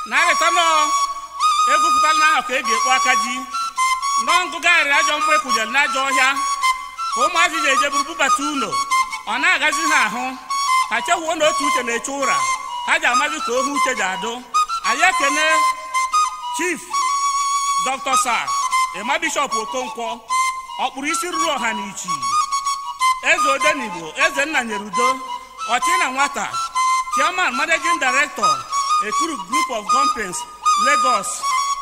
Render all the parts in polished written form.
Na-arịta nọọ egwupụtala n'ahụ ka e ji ekpo aka ji nọọ ngụgharị ajọ mgbe kwụnyere n'ajọ ọhịa ka ụmụazị ji eje buru bubata ụlọ. Ọ na-agazi ha ahụ, ha chewuo na otu uche na-eche ụra ha ji amazi ka ohu uche ji adụ. Anyị ekene Chief Dr. Sir Emma Bishop Okonkwo, ọkpụrụ isi ruru ọha na ichi, eze Odenigbo, eze nna nyere udo ọchị na nwata, Chairman, Managing Director, Ekuru Group of Companies, Lagos.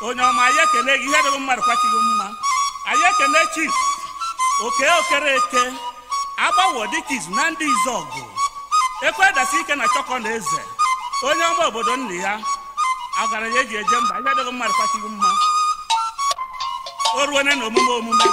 Onye ọma, anyị ekene gị. Ihe dịghị mmadụ kwachighị mma. Anyị ekene Chief Oke Okereke, agbawo dịka izu na ndị Izọgụ, ekwedasi ike na chọkọ na eze, onye ọma obodo nna ya, ọgaranya eji eje mba. Ihe dịghị mmadụ kwachighị mma. O ruone na omume omume.